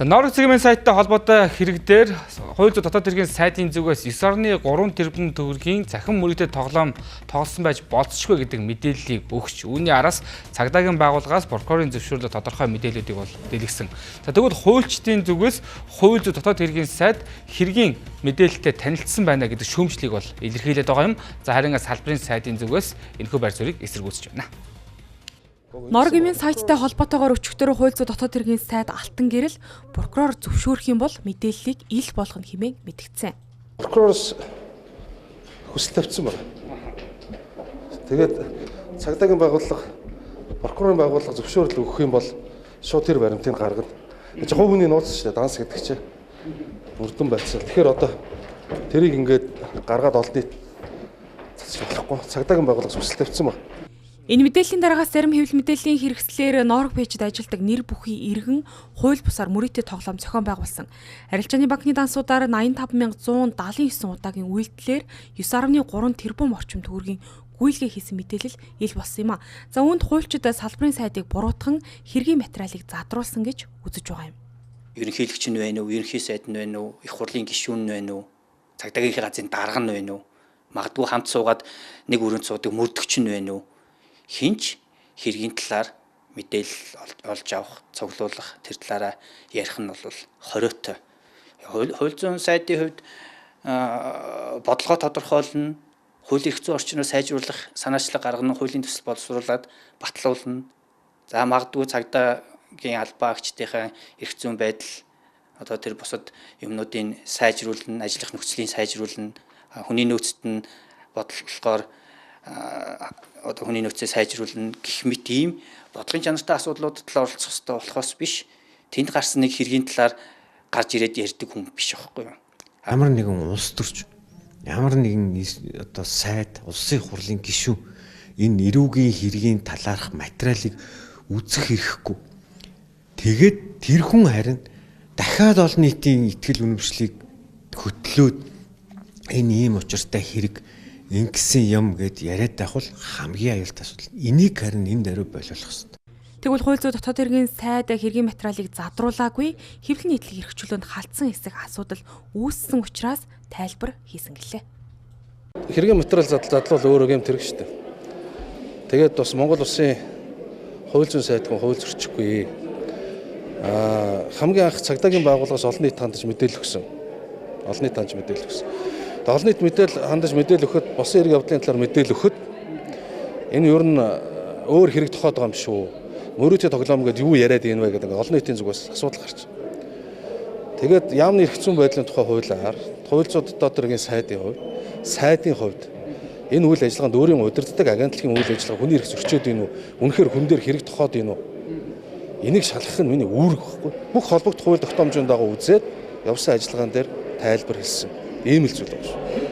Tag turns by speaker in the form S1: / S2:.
S1: За, Ноорог цэгийн сайттай холбоотой хэрэг дээр хууль зүйн дотоод хэргийн сайдын зүгээс 9.3 тэрбум төгрөгийн цахим мөрөгтэй тоглоом тоглосон байж болцсохгүй гэдэг мэдээллийг өгч, үүний араас цагдаагийн байгууллагаас прокурорын зөвшөөрлөөр тодорхой мэдээллүүдийг бол дэлгэсэн. За, тэгвэл хуульчдын зүгээс хууль зүйн дотоод хэргийн сайд хэргийн мэдээлэлтэй танилцсан байна гэдэг шүүмжлийг бол илэрхийлээд байгаа юм. За, харин салбарын сайдын зүгээс энэхүү байр суурийг эсэргүүцэж байна.
S2: Ноорог эмийн сайттай холбоотойгоор өчигдөр хууль зүйн дотоод хэргийн сайд Алтан гэрэл прокурор зөвшөөрөх юм бол мэдээллийг ил болгоно хэмээн мэдгдсэн.
S3: Прокуророос хүсэл тавьсан байна. Тэгээд цагдаагийн байгууллага, прокурорын байгууллага зөвшөөрөл өгөх юм бол шууд тэр баримтыг гаргана. Хувь хүний нууц шүү дээ, данс гэдэг чинь. Мөрдөн байцаал. Тэгэхээр одоо тэрийг ингээд гаргаад олон нийт цацж болохгүй. Цагдаагийн байгууллагаас хүсэл тавьсан байна.
S2: Энэ мэдээллийн дараагаас зарим хэвлэл мэдээллийн хэрэгслээр Ноорог пэйжид ажилладаг нэр бүхий иргэн хууль бусаар мөрийтэй тоглоом зохион байгуулсан. Арилжааны банкны дансуудаар 85,179 удаагийн үйлдэлээр 9.3 тэрбум орчим төгрөгийн гүйлгээ хийсэн мэдээлэл ил болсон юм а. За, үүнд хуульчид салбарын сайдыг буруутган хэргийн материалыг задруулсан гэж үзэж байгаа юм.
S4: Ерөнхийлөгч нь байна уу, ерөнхий сайд нь байна уу, их хурлын гишүүн нь байна уу, цагдаагийн газрын дарга нь байна уу, магадгүй хамт суугаад нэг өрөөнд суудаг мөрдөгч нь байна уу? Хинч хэргийн талаар мэдээлэл олж авах, цуглуулах, тэр талаараа ярих нь бол хориотой. Хууль зүйн сайдын хувьд бодлогоо тодорхойлно, хууль эрх зүйн орчноо сайжруулах санаачлаг гаргана, хуулийн төсөл боловсруулад батлуулна. За, магадгүй цагдаагийн албаа агчдынхаа эрх зүйн байдал, одоо тэр бусад юмнуудыг сайжруулна, ажиллах нөхцөлийг сайжруулна, хүний нөөцөд нь бодлогоор одоо хүний нөөцөө сайжруулна гэх мэт ийм бодлогын чанартай асуудлуудад л оролцох хэрэгтэй болохоос биш, тэнд гарсан нэг хэргийн талаар гарч ирээд ярьдаг хүн биш байхгүй юу?
S5: Ямар нэгэн улс төрч, ямар нэгэн одоо сайд, улсын хурлын гишүүн энэ эрүүгийн хэргийн талаарх материалыг үзэх эрхгүй. Тэгээд тэр хүн харин дахиад олон нийтийн итгэл үнэмшлийг хөтлөөд энэ ийм учиртай хэрэг ингэсэн юм гэд яриад байх бол хамгийн аюултай асуудал. Энийг харин энэ даруй болиулах хэрэгтэй.
S2: Тэгвэл хууль зүйн дотоод хэргийн сайд хэргийн материалыг задруулаагүй, хэвлэл нийтлэг эрх чөлөөнд халдсан эсэх асуудал үүссэн учраас тайлбар хийсэн гэлээ.
S3: Хэргийн материал задлал өөрөө гэмт хэрэг шүү дээ. Тэгээд бас Монгол улсын хууль зүйн сайд хүн хууль зөрчихгүй. Хамгийн анх цагдаагийн байгууллагаас олон нийт хандаж мэдээлэл өгсөн. Олон нийт хандаж мэдээлэл өгсөн. Олон нийт мэдээлэл хандаж мэдээлэл өгөхөд, босон хэрэг явдлын талаар мэдээлэл өгөхөд энэ ер нь өөр хэрэг тохиод байгаа юм шүү. Мөрөөдийн тоглоом гэдэг юу яриад ийм вэ гэдэг олон нийтийн зүгээс асуудал гарч. Тэгээд яамны эрх зүйн байдлын тухай хуулиар, хууль зүйн дотоод хэргийн сайдын хувьд энэ үйл ажиллагаанд өөрийн удирддаг агентлагийн үйл ажиллагаа хүний эрх зөрчөөд ийн үү? Үнэхээр хүн дээр хэрэг тохиод ийн үү? Энийг шалгах нь миний үүрэг байхгүй. Бүх холбогдох хууль тогтоомжийн дагуу үзээд явсан ажиллагаан дээр тайлбар хэлсэн. Ийм л зүйл байна.